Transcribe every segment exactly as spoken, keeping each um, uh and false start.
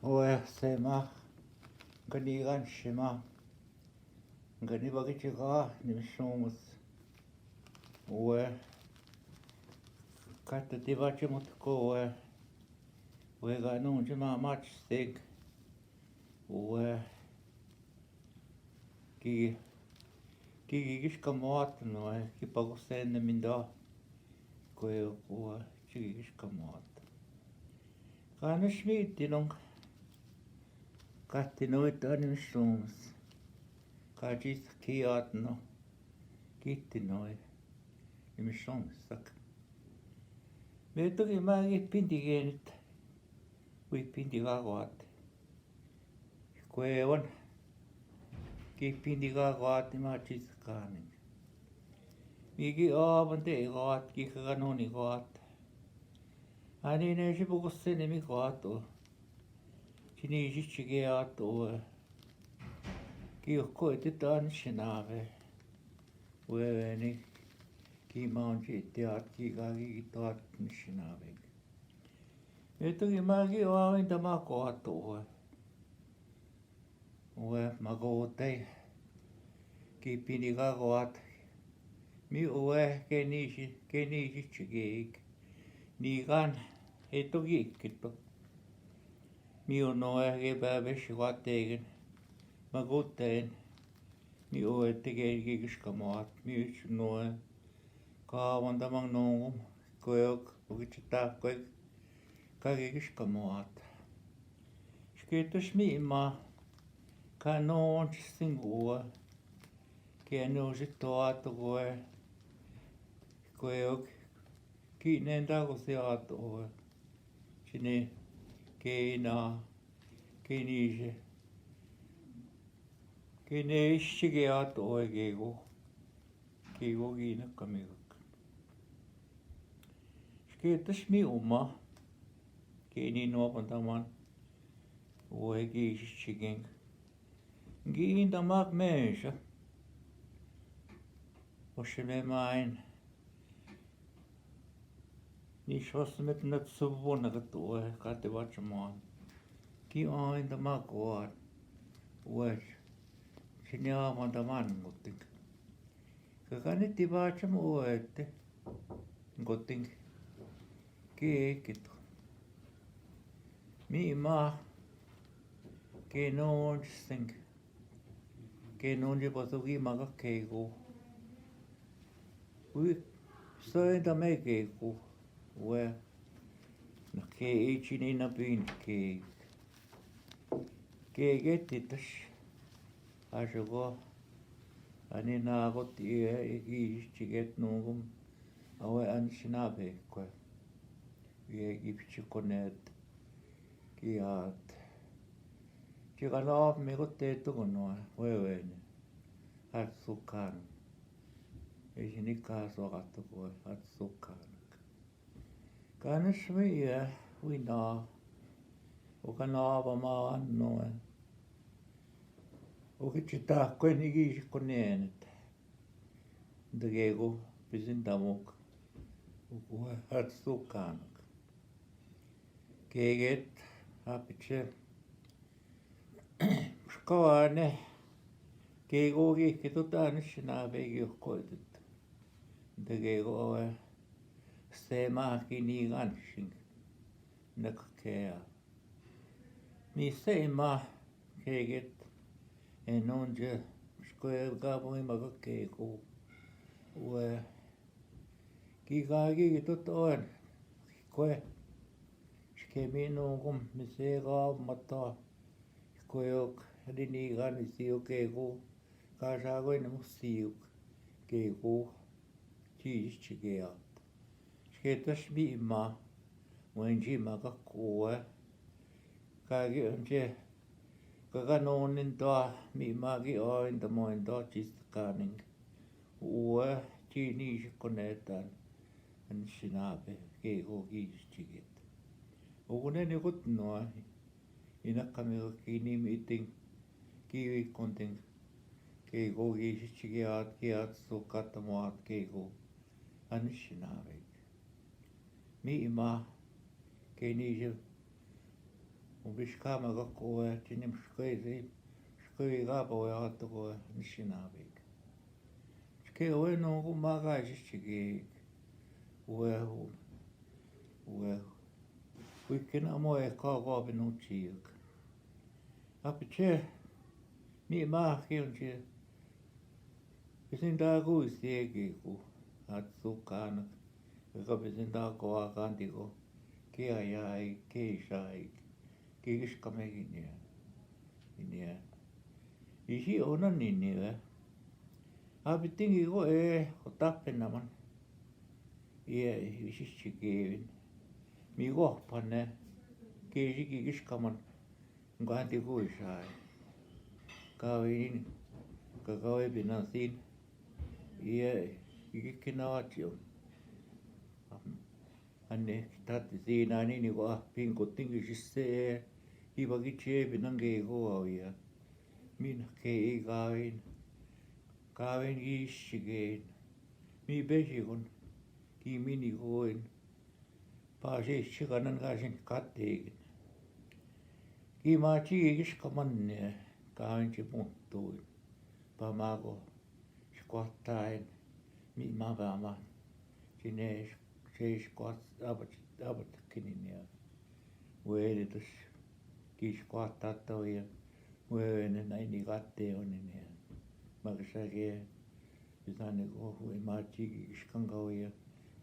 Ue, Sema, kani gan Sema, kani baki tšika, Nimislomes. Ue, kata ti ba tšimot ko ue, ue ga nu tšima mač sik. Ue, ki, ki, ki, kis kamoat no, e, ki pago sen na mindo. Ko e, ko e, ki, ki, kis kamoat. Ka na šmi ti nong. Ka ti no i ta Nimislomes. Ka tsis ki at no. Ki ti no e. Nimislomes sak. Me to ki ma ki pindi genit. Ui pindi ga goat. Kuewan, ki pindi ga goat i ma tsis kaning. Mi ki aban te i goat, ki ka ganoni goat. Ani ne si buku sene mi goat o. Tšini si tšike at o. Ki o ko e te tan sinabe. Ue weni, ki maun tsi te at, ki ga ki ki to at ni sinabe. Me to ki ma ki o awin ta ma goat o. Ue, ma goat e. Ki pindi ga goat. Mi ue, ke ni si, ke ni si tšike ik. Ni gan, e to ki ki to. Mi u no e, ke ba be si goat e gen. Ma goat e. Mi ue te ke ki kis kamoat. Mi u no e. Ka wanda mang nongom. Kuek, uki tsi ta kuek. Ka ki kis kamoat. Šketos mi ma. Ka no on tsi sing ue. Ke no si to at ue. Kuek. Ki ne nda ko si at ue. Tšini. Ke na. Ke ni si. Ke ne si ke at ue ke ko. Ke ko ki na kamigak. Šketos mi uma. Ke ni no panta man. Ue ki si tšikeng. Ki inda mak mensa. Oše me main. Ni šos me tna tsubo na ka to e, ka te ba tšaman. Ki o inda mak goat. Ue. Tšini a manda man ngoting. Ka ka ni ti ba tšam ue te. Ngoting. Ke ke to. Mi ma. Ke no on tsi sing. Ke no on tsi paso ki ma ka ke ko. Ui, so e ta me ke ko. Ue. Na ke i tšini na pin ke. Ke ke ti tas. A so ko. Ani na ko ti e, e ki tsi ke no kom. Awe an sinabe ko. Ue ki pitsi konet. Ki at. Tsi ka no mi ko te to ko no, ue ue ni. At sukan. E si ni ka so ka to ko, at sukan. Ka na šmi e, ui na. O ka na ba ma an no e. O ki tsi ta ko ni ki si konet. Nda ke ko, pisin ta mok. O ko e, at sukan. Ke ke, a pitse. Škawane. Ke ko ki, ke to ta ni sinabe ki ko e to. Nda ke ko e. Sema ki ni gan sing. Na ka ke a. Mi sema ke ke. E no on tsi. Ško e ga bo i ma ka ke ko. Ue. Ki ka ki ki to to en. Ki ko e. Ške mi no kom mi se ga ma ta. Ki ko e ok. Ri ni gan i si ok ke ko. Ka sa ko ni mo si ok. Ke ko. Tsi tsi ke a. Šketos mi ma. Wen tsi ma ka ko e. Ka ki on tsi. Ka ka no on in ta. Mi ma ki o in ta mo in ta tsi kaning. Ue, tsi ni si konet an. An sinabe, ke ko ki si tsi ke. O ko ne ni ko tno a. I na kami ko ki ni mi ting. Ki wi konting. Ke ko ki si tsi ke at, ke at so ka ta mo at ke ko. An sinabe. Mi ma. Ke ni si. Biskamaka ko e, či nim škoi si, škoi gaba we ato ko e, nišinabi. Škoi we no ko ma gažeč či ge, we, we, we kina mo e ka gabe no či ge. A peče, mi ma ke on či, Pisin da ko isi e ke ko, a tsu kana, ka pisin da ko a kan ti ko, ke a ya i, ke i sa i, ke ke skame ki ni e, ki ni e. Isi ona ni ni e. A pitin ki ko e, ko tape na man. I e, isi si ke, mi ko pa ne, ke isi ke ke skaman. Ngati ko isai. Kawin, ka kawe pinasin. Iye, i kinawa tio. Ane, ki tati sin, ani ni ko a, pin ko tingi sise. Iba ki tie, pinange ko awia. Min ke i kawin. Kawin ki sigen. Mi besi kon. Ki mini koin. Pa si sikanan ka sin kategin. Ki ma si ki skaman ne, ka in si puntuin. Pa ma ko, si kuatain, mi ma pa ma. Si ne, si si kuat, abat, abat kini ne. Wele tus, ki si kuat tata wele. Wele ne na ini kate one ne. Ma ke sa ke, Pisani ko, we ma si ki skanga wea,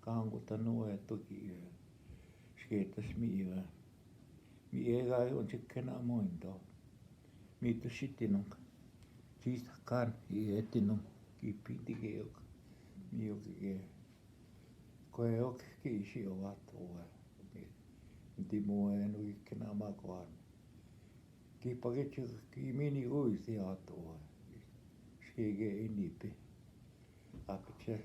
kango tanu we toki wea. Sketas mi wea. Mi e ga on si kena moin to. Mi to si tinong. Si sakan, i e tinong. Ki piti ke yok. Mi yok ke. Ko yok ke isi o wat o wea. Di mo e no ki kena ma ko an. Ki pake si, ki mini ko isi ato. Ske ke i nipe. Ape si.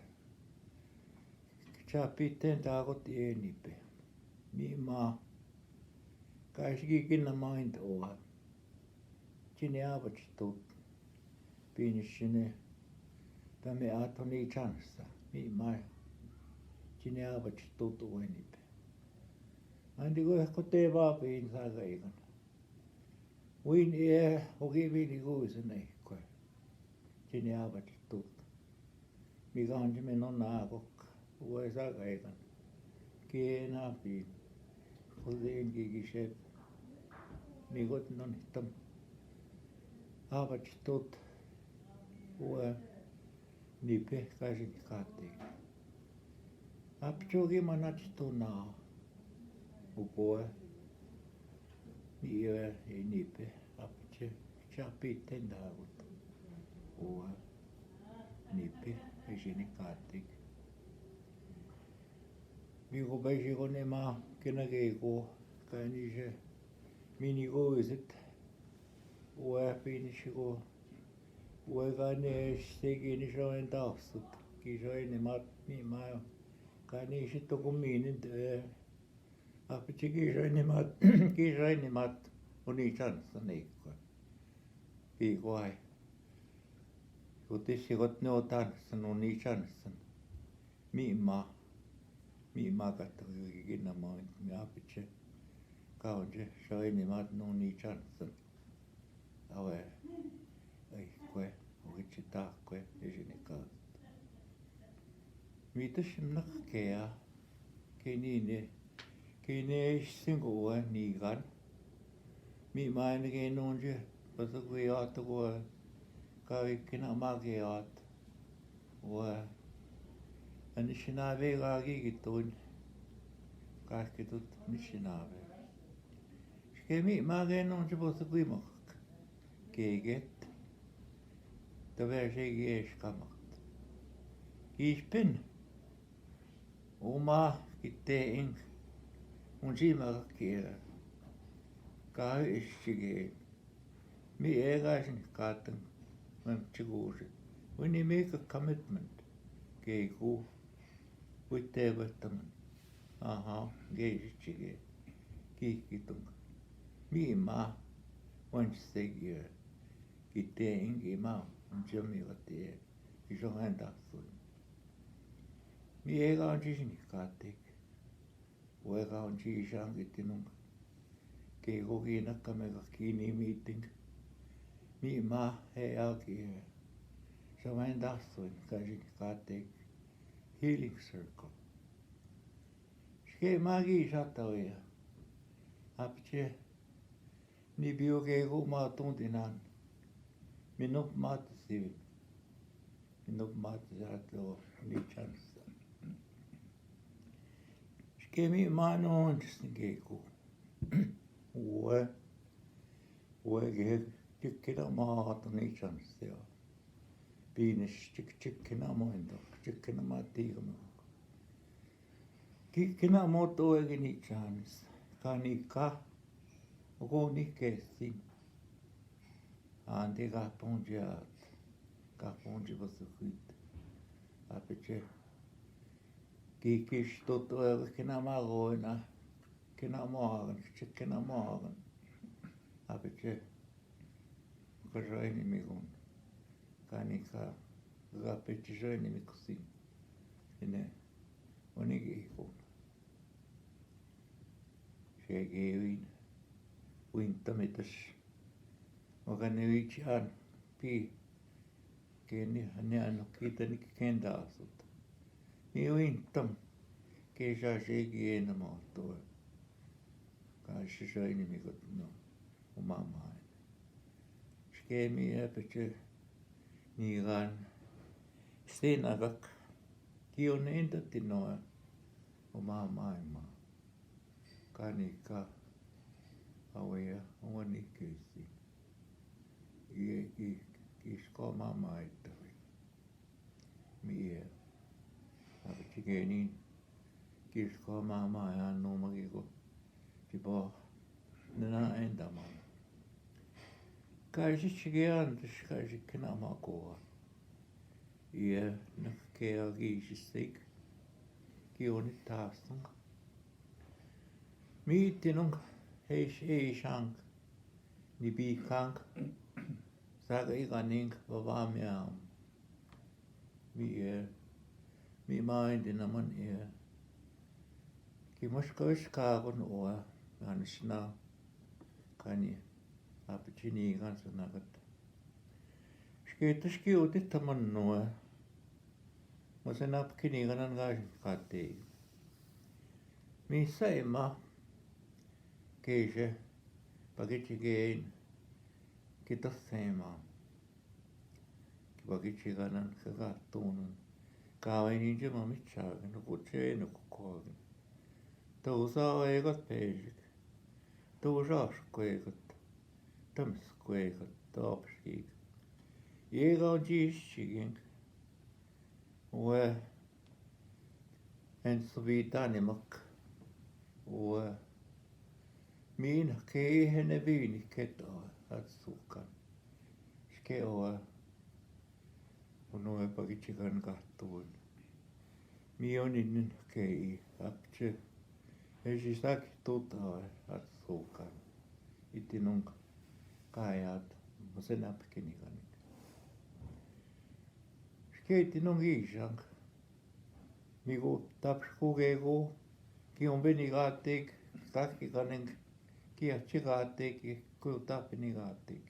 Sa piten ta ko ti e nipe. Mi ma. Ka si ki kina ma in to. Si ne ape si tot. Pini si ne. Ta me ato ni chansa. Mi ma. Si ne ape si tot o nipe. Andi ko ko te ba pin sa ga ikan. Win e, oke, win i ko isi ne ko. Si ne ape si tot. Mi kan si me no na ko. Ue sa ga ikan. Ke na pi. Ko de en ke ki se. Mi ko no ni tam. Ape si tot. Ue. Nipe ka si ni kate. Ape si ki mana si to na. Upo e. Ni e, e nipe. Ape si, si ape ten da gut. Ue. Nipe, e si ni kate. Mi ko pe si ko ne ma, ke na ke ko, ka ni se. Mi ni ko isit. Ue, pe ni si ko. Ue ka ni se ki ni so en ta sut. Ki so en mat, mi ma. Ka ni se to ko mi ni de. Ape si ki so en mat, ki so en mat. O ni chansa ne ko. Ki ko ai. Ko te si ko no tansa, o ni chansa. Mi ma, mi ma ka to ki na ma mi ape si. Ka o si, so en mat no ni chansa. Awe, ai, kue, o ki si ta kue, e si ni ka. Mi to si mna ke a, ke ni ne, ke ni e si ngo ue ni gan. Mi ma en ke no si, pa so ki a to ko, ka ki na ma ke a to. Ue, ani si na be ka ki ki to, ka ki to ni si na be. Ske mi ma ke no si pa so ki ma ke get. Ta be si ki e si ka ma. Ki spin. O ma ki te ing. Un si ma ke. Ka e si ke. Mi e ga sin katan, mem si go si. When you make a commitment, ke go, with the commitment. Aha, ke si ke, ki ki tung. Mi ma, wan si ke, ki te ing ki ma, si mi ga te, ki so hen da so. Mi e ga si sin kate. Ue ka on si sang ki tinong. Ke ko ki na ka me ka ki ni meeting. Mi ma he a ki e. Sa men da so in ka ji ka te healing circle. Ske ma ki sa ta we a. Apče ni bi o ke ko ma tun di nan. Mi no ma te si. Mi no ma te sa to ni chance. Ske mi ma no chance ke ko. Ue. Ue ke, ke, ke na ma to ni chance ya. Bi ni ske, ke, ke na ma ento. Ke, ke na ma ti ko ma. Ke, ke na ma to e ke ni chance. Ka ni ka. O ko ni ke si. Ande ka ponje at. Ka ponje ba su kuit. Apče. Ke, ke sto to e ke na ma go na. Ke na ma gan, ke, ke na ma gan. Apče. Ka jai ni mi gon. Ka ni ka. Ka apče jai ni mi kusi. Ine. Oni ke gon. Šegi win. Win tamitas. Wa ka ni wi čan. Pi. Ke ni, ni ano kita ni ke kenda sot. Ni win tam. Ke sa šegi e na ma to. Ka sa sa ini mi kot no. O ma ma. Ske mi e peče. Ni gan. Ste na gak. Ki o ni enta ti no. O ma ma ma. Ka ni ka. Awe ya, awe ni ke si. Ie, ki, ki sko ma ma e ta we. Mi ie. Apče ke ni. Ki sko ma ma ya no ma ki ko. Ti bo. Na na enta ma. Ka si si ke an, ka si ke na ma ko. Ie, na ke a ki si sek. Ki o ni ta sang. Mi ti nong, hei, hei sang, ni bi kang, sa ka i ka ning, ba ba mi am. Mi e, mi ma in di na man e. Ki mos ka wis ka kon o a, ka ni sna, ka ni, a pi ti ni kan sa na kat. Ske ta ske o ti ta man no e. Mo se na pi ki ni kan an ka ka te. Mi sa e ma. Ke se. Ba ki ti ke in. Ki ta se ma. Ki ba ki ti kan an ka ka tun an. Ka we ni je ma mi cha ke no ko che no ko ko ke. To sa we ka pe je. To sa ske ka. Tam ske ka. To ske ka. Ie ka ji si ke. We. En so bi ta ni mak. Ue. Mi na ke i hene bi ni ke ta at su kan. Ske ue. Ono e pa ki ti kan ka tun. Mi o ni na ke i apče. E si sa ki tu ta at su kan. I ti nong ka i at. Mo se na pi ki ni kan. Ske i ti nong i sang. Mi go tap sko ke go, ki on be ni ga tek, ka ki ka neng, ki a che ga tek, ko tap ni ga tek.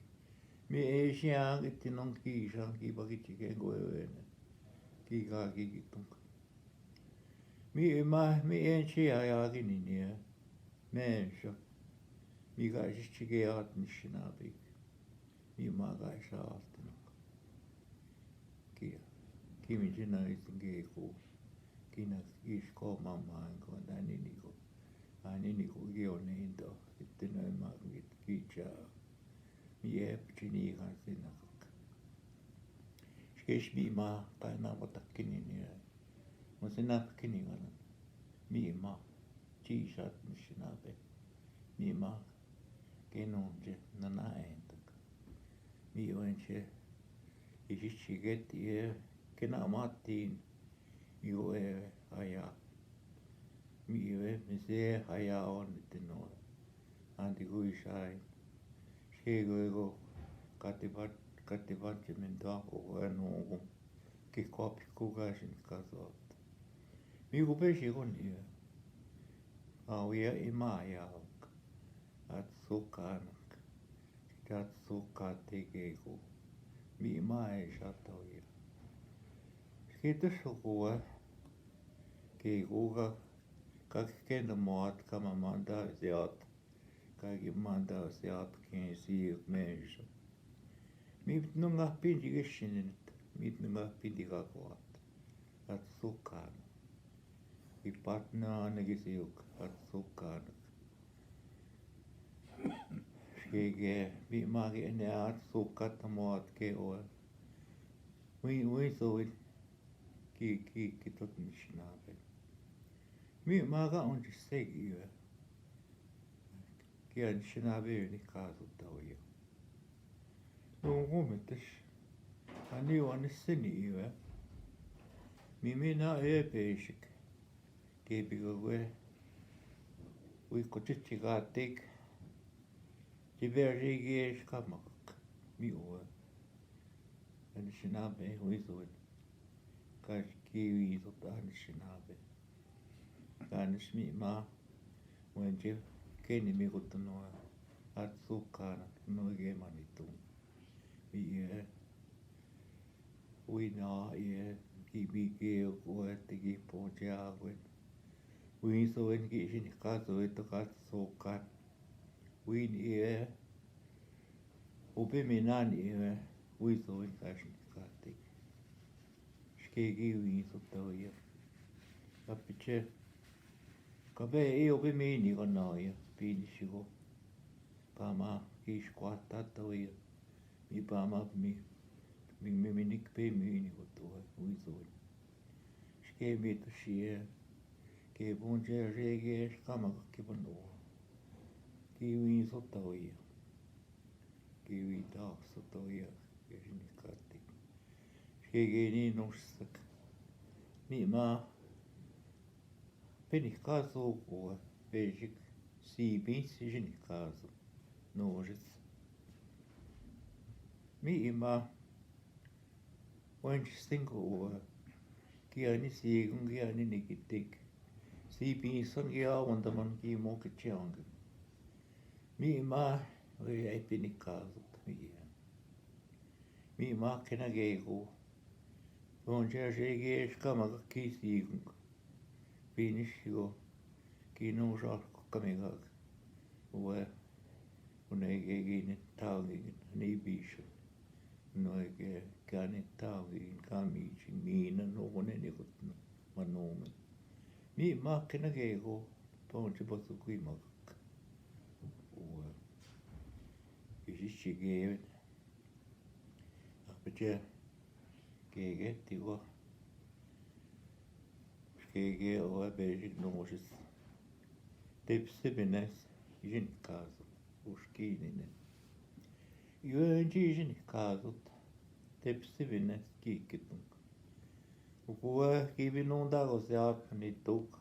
Mi e siang, i ti nong ki siang, ki ba ki ti ke go e wene. Ki ga ki ki tung. Mi e ma, mi e che a ya ki ni ni e. Mi e sho. Mi ga si che ke at ni si na bik. Mi ma ga sa alti no. Ki, ki mi ti na i ti ke ko. Ki na i sko ma ma ko da ni ni ko. A ni ni ko ki o ni do. I ti na ma ki, ki cha. Mi e pi ti ni ga si na ko. Ske si mi ma, ka na ba ta ki ni ni. Mo se na pi ki ni ga na. Mi ma. Ti sa ni si na be. Mi ma. Ke no je na na en tak. Mi o en che. I si si ke ti e. Ke na ma tin. I o e a ya. Mi o e mi se a ya o ni ti no. Anti ku i sa e. Se go e go. Ka ti ba, ka ti ba che men do ko e no go. Ke ko pi ku ga sin ka so. Mi go pe si go ni e. A o ya i ma ya. Atsokanak. Atsokatik kego. Mi'ma e šatawia. Šketušokowe. Kego ka, ka kendo moat ka mamanda seat. Ka ki manda seat ken si menšo. Mi nunga pindi kešinen. Mi nunga pindi kakoat. Atsokanak. Ki patna ne ki siuk. Atsokanak. Škege, mi'ma ke ene atsokat moat ke oe. Ui, ui, so ui. Ki, ki, ki tot Anishinaabe. Mi'ma ka onči segi oe. Ki Anishinaabe ni kaso tawia. Nungu metes. Ani wa ni seni oe. Mimi na e pešik. Ke bi ka we. Ui kočičikatik. Ti be ri ge škamak. Mi oe. Anishinaabe, ui so ui. Kaš ki ui so Anishinaabe. Kaš mi'ma. Wenje. Keni mi kotono. Atsokanak. No ge manitu. Mi e. Ui na e, ki mi ke oe te ki ponče awen. Ui so uen ki žinikaso e to katsokan. Ui ni e, ope mi na ni e, ui so uen ka žinikatik. Škegi ui so tawia. Ka peče, ka be e ope mi ni ka na e, pi ni šiko. Pama ki škvata tawia. Mi pama mi, mi, mi, mi nik pe mi ni kotoa, ui so uen. Ške mi to šie, ke ponče žege škama ke pano. Ki ui so tawia. Ki ui ta so tawia, ke žinikatik. Škege ni nošsak. Mi'ma, Pinikaso koe, pežik, si pin si žinikaso. Nožec. Mi'ma, wenči sinko oe. Ki ani sigun, ki ani nikitik. Si pin san ki a wanda man ki mo ki čangi. Mi'ma, we ai pinikaso, mi'ma. Mi'ma kena gego. Ponče žege škama ki sigun. Piniško. Ki no žal ko kamiga. Ue. Une ge ginen tagin. Ni bišen. No ge ginen tagin. Kamiči. Mina no gone ni kotno. Manome. Mi'ma kena gego. Ponče bosu ki mag. Ue. Ižiči gegen. Apeče, kege tigo. Kege oe pežik nožec. Tepsebines, žinikaso, uškinine. Ivenči žinikaso, tepsebines kiketung. Ukue ki bi nunda goseat ni tuk.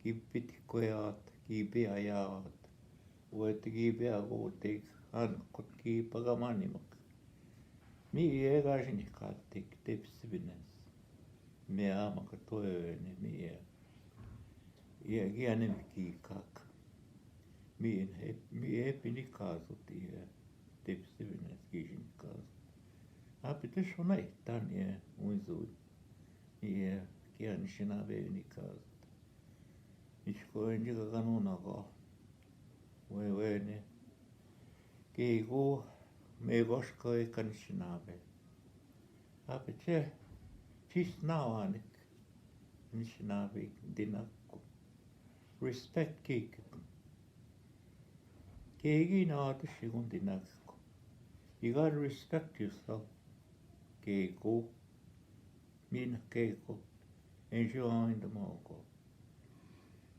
Ki bi tikoeat, ki bi aeat. Uet ki bi agotik, an kot ki pagamanimak. Mi ie ga žinikatik, tepsebines. Mi a maka toevene, mi ie. Ie gi anem ki kak. Mi en hep, mi e pinikaso tie. Tepsebines ki žinikaso. Apeče šona ihtan ie, uizui. Mi ie, ki Anishinaabe pinikaso. Iškoen dži ka gano naga. Uevene. Kego, me goškoj ka Anishinaabe. Apeče, čis navanik. Anishinaabe dinako. Respect kikiko. Kegi na ati šigon dinako. You gotta respect yourself. Kego. Min keko, en žuan in de moko.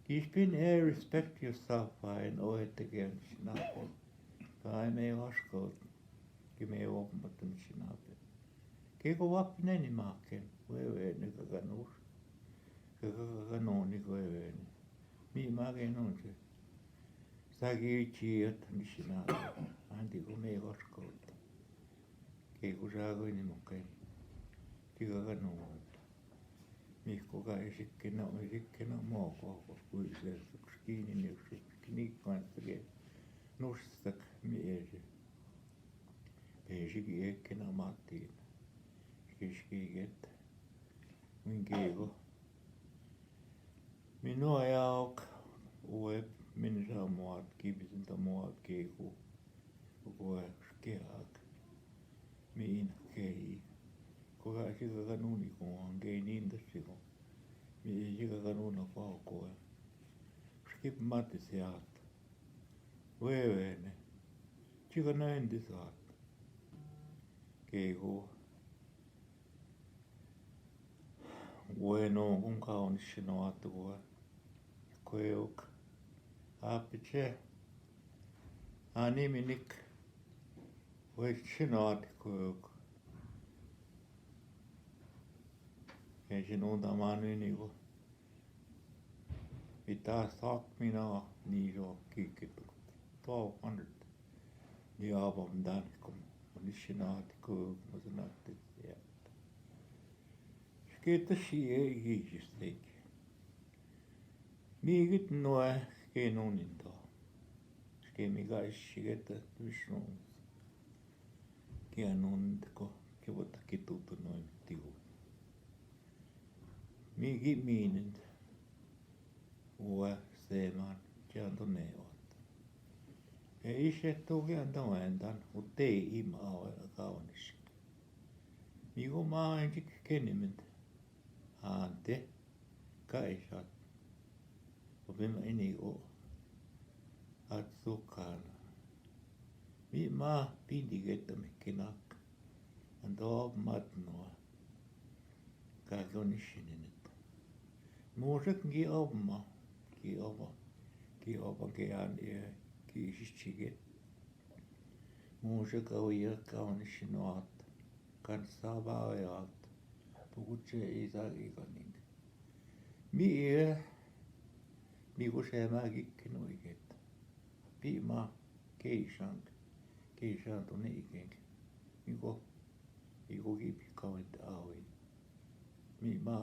Ki spin e respect yourself, a en o ete gen sinako. Ka e me vaško, ki me o matan sinape. Keko vapnen i maken, uevene ka ganus. Ka ka ka ganoni ko uevene. Mi maken onče. Sagi či atan sinape. Andi ko me vaško. Kego žago ni maken. Ki ka ganus. Mihko ka ežikena, ežikena moko, ko kuise, skini ne, skini kan sege. Nušstak mi eži. Eži gi eki na matin. Ški ški get. Min gego. Mi no jaok. Ueb min ža muat, ki bisin ta muat gego. Ueb ški ak. Mi in kei. Ko ga ški ga kanuni ko, ange nin da ški ko. Mi eži ga kanuna ko ko. Ški mati siat. Uevene. Čika na endisat. Keigo. Ueno, gon kaoni šinoat ue. Kueuk. Apiče. Ani minik. Ue šinoat kueuk. Eži no da mani nigo. Ita sak mina nižo kiki tuk. Twelve hundred. Ni abam dan kom. Ni šinat ko, mo zanat te siat. Škete šije i žistek. Mi git noe, ške no ninto. Ške mi ga šigete, višno. Ki anon tko, ki bota ki tuto no tigo. Mi gi minen. Ue seman, čanto ne ot. E iše to ki anto endan, u te im aue kaoniš. Mi go ma enčik kenimen. Ante, ka išat. Obim eni o. Atsu kana. Mi ma pindi geta mi kinak. Ando mat no. Ka go ni šininet. Mušek gi obma. Gi oba. Gi oba ge an e. Gi šišči ge. Mušek a uja ka oni šinoat. Kan saba uja at. Pukuče i za i kaning. Mi e. Mi go šema gi kino iget. Pi ma, keišan, keišan to ne ikeng. Mi go, mi go gi pi kawen ta awi. Mi ma,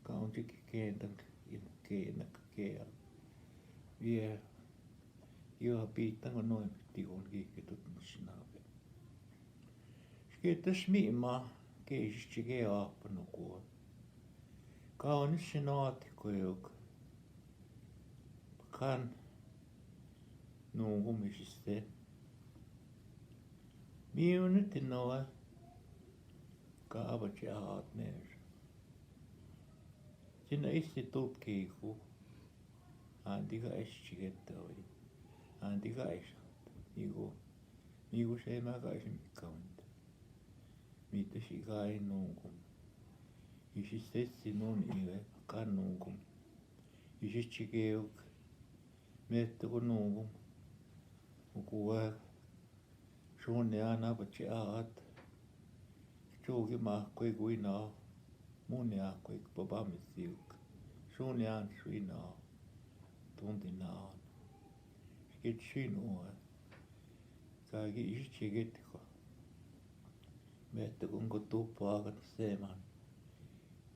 kawen ti ki kendan, im kenak kea. Ie, io pi tanga no im ti gon gi ke tut mušinabe. Škete šmi ma, ke išči ke apa no ko. Kawen šinati ko jok. Kan nungu mi šiste. Mi uniti noe. Ka abači aat než. Sina isti tut keiku. Anti ka išči ke tawi. Anti ka išat. Igu. Igu šema ka išmi kawen. Mi te šikai nungum. Išiste si nun ive, ka nungum. Išči ke jok. Mehte ko nungum. Uku e. Šunne ana bači aat. Čugi ma koi guina. Munne a koi baba mi siuk. Šunne an šuina. Tundina an. Šket šin ue. Ka gi išči ke tiko. Mehte ko ngo tupa kan seman.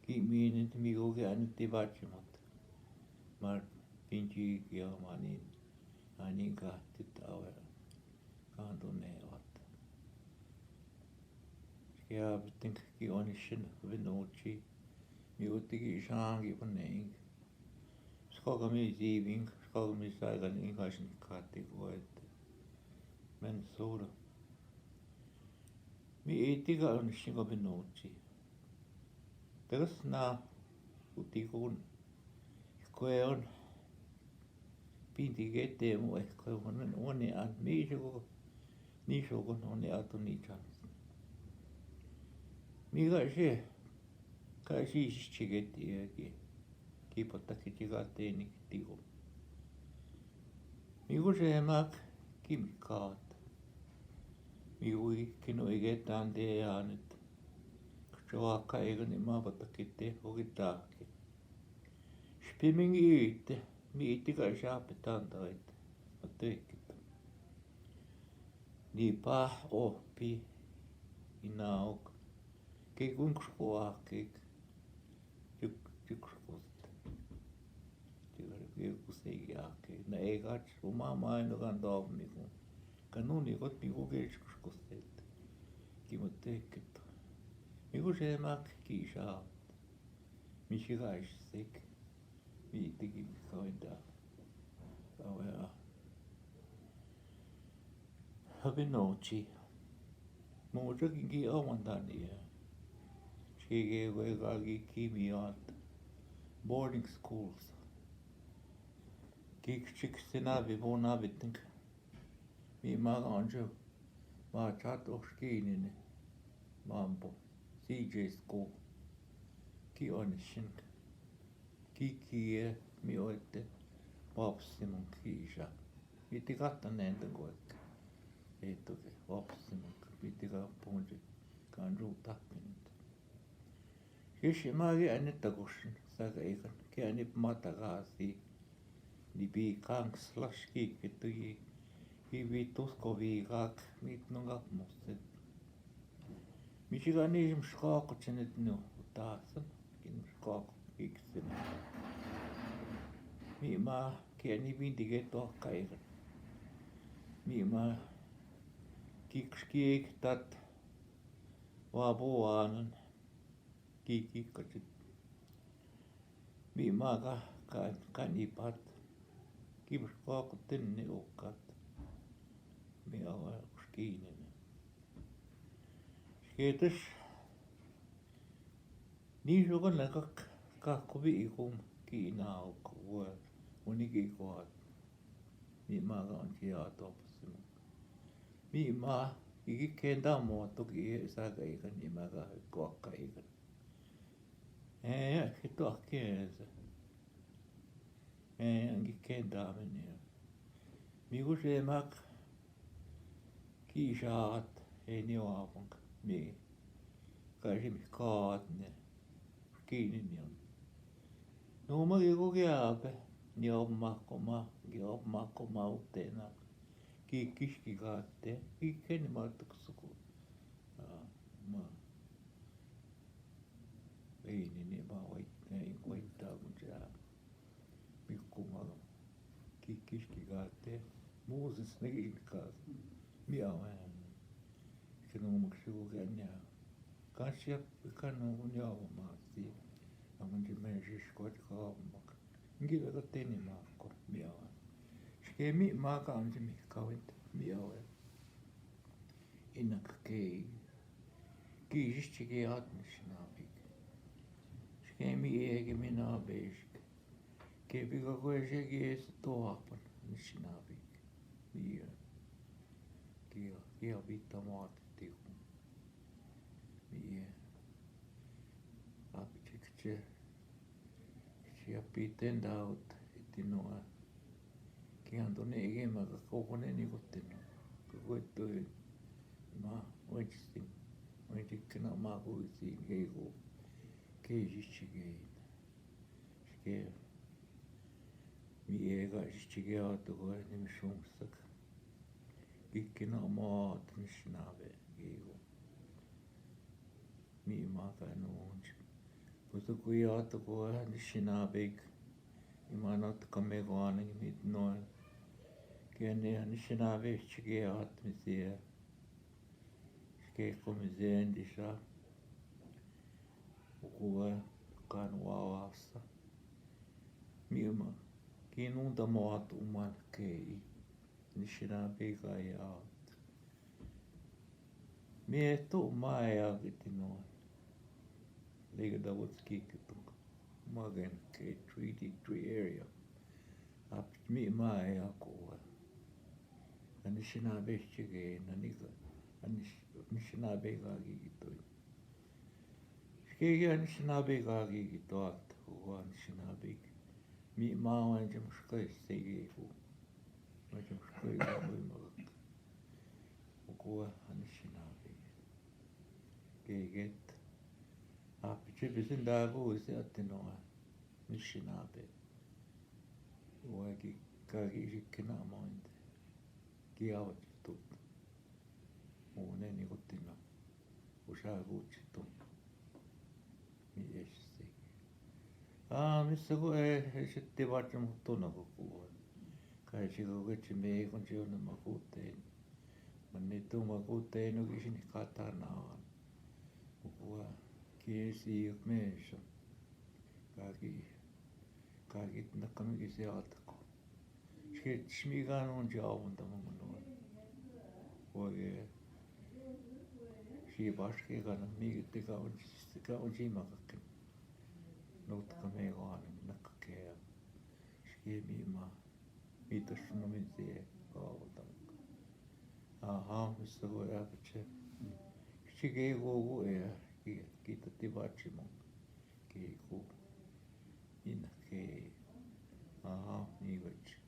Ki minen ti mi go ke ani ti bači mot. Mar pinči ki amanin. Ani ka ti tawe. Kanto ne ot. Ške a biting ki oni šin vinoči. Mi uti ki šangi paneing. Škoga mi ziving, škoga mi sajgan ingašin kati goet. Men sura. Mi iti ga oni šin ga vinoči. Tegas na uti gun. Škoe on. Pinti ge temu e škoe on, on ne an mi šoko. Ni šoko on ne atu ni čan. Mi ga še. Ka si si čigeti e ki. Ki pota ki čiga teni ki tigo. Mi go še mak ki mi kat. Mi go i ki no i ge tande anet. Kčoa ka e ga ni ma pota ki te ho ki ta ki. Špi mi ngi ite, mi ite ka šape tanda ite. Ate ki ta. Ni pa o pi. Ina ok. Ke gun kško a ke. Čuk, čuk kško. Čuk Kos egi aki na egat, o mama eno kan dob mi ko. Kan nu ni kot mi ko ke kos kos et. Ki mo te ke to. Mi ko se mak ki sa. Mi si ka is sek. Mi te ki mi ka wenda. Ka we a. Habi no chi. Mo mo cha ki ki a wan dan i a. Chi ke we ka ki ki mi at. Boarding schools. Ki ki chik se na bi bo na bi tink. Mi ma ka anjo. Ma chat o shki ni ni. Mambo. C J school. Ki o ni shink. Ki ki e mi o ete. Wap simon ki isha. Mi ti ka ta nen den ko ek. E to ke. Wap simon. Mi ti ka ponje. Kanjo ta pint. Ke shi ma ke ani ta ko shin. Sa ka ekan. Ke ani ma ta ka si. Ni bi kang slash ki ke tu i. Ki bi tus ko bi kak. Mi tno ka mo se. Mi shi ka ni jim shka ko chenet no. Ta sen. Ki ni shka ko ki ke sen. Mi ma ke ani bi di ke to ka ekan. Mi ma ki ke shi ke ek tat. Wa bo wa nan. Ki ki ka chit. Mi ma ka, ka, ka ni pat. Ki bes ka ko ten ni o kat. Mi a wa ki ni ni. Shi ke tes. Ni so ka na ka, ka ko bi i ko ki na o ko wa. O ni ki ko at. Mi ma ka on ki a to pa si mo. Mi ma, i ki ke nda mo to ki e sa ka i ka ni ma ka ko ka i ka. E, ki to ki e sa. E, ki ke nda mi ni. Mi ko se mak, ki sa at, e ni wa pang, mi. Ka si mi ka at ni. Ki ni ni. No ma ki ko ki a pe, ni o ma ko ma, ki o ma ko ma u te na. Ki kis ki ka te, ki ke ni ma tuk suku. A, ma. E, ni ni ma wai, e, wai ta ku ja. Mi ko ma. Ki kis ki ka te, Moses ne ki ka. Mi a wen. Ke no mo ki ko ke nya. Ka si a, ka no nya o ma si. A mo ji me ji ko ka ma. Ngi le ka te ni ma ko, mi a wen. Shi ke mi ma ka mo ji mi ka wen, mi a wen. I na ke, ki ji shi ke at ni shi na bi ke. Shi ke mi e ke mi na be shi ke. Ke bi ka ko e shi ke e se to apan ni shi na bi ke. Mi e. Ki a, ki a bi ta ma te te ku. Mi e. A bi che ke che. Ki a bi te nda ot, e ti no a. Ki a ndo ne e ke ma ka ko ko ne ni ko te no. Ko ko e to e. Ma, wen chi si. Wen chi ke na ma ko si ke ko. Ke ji chi ke. Shi ke. Mi e ka ji chi ke a to ko e ni mi shum sak. Ki ke na ma to ni shi na be. Ke ko. Mi ma ka no onch. Puso ku ya to ko ni shi na be. I ma na to ka me ko ani mi no. Ke ni ni shi na be chi ke at mi si e. Shi ke ko mi si e ndi sa. U ku e ka no wa wa sa. Mi ma. Ki no ta ma to u ma ke i. Ni shi na be ka ya. Mi e to ma e a ki ti no. Le ke da wot ki ki to. Ma gen ke three D three area. A mi ma e a ko wa. A ni shi na be shi ke na ni ka. A ni shi na be ka ki ki to. Shi ke a ni shi na be ka ki ki to a ki to wa ni shi na be. Mi ma wa ni shi ma shi ke se ke ku. Wa ni shi ma shi ke ku ma ka. U ku wa a ni shi na be. Ke ke ta. A pi che pi sin da ku si a ti no a. Ni shi na be. Wa ki ka ki si ke na ma inte. Ki a wa ti tu. U ne ni ko ti no. U sa ku ti tu. Mi e si se. A, mista go e, e, šat ti bačim to na ko ko. Ka e či ko ke či me ko či ona ma ko te. Mane to ma ko te no ki ši ni ka ta na. Ko ko a, ki si jok me sa. Ka ki, ka ki na ka me ki si a ta ko. Ške čmi ga no dža on ta ma no. Ko e, ši baš ke ga na mi te ka on, te ka on či ma ka ke. No ta ka me ga na ka ke. Ške mi ma. Mi ta šno mi te ka on ta ma. Aha, mista go e a peče. Ške go go e, ki, ki ta ti bači mo. Ke ko. Ina ke. Aha, ni več.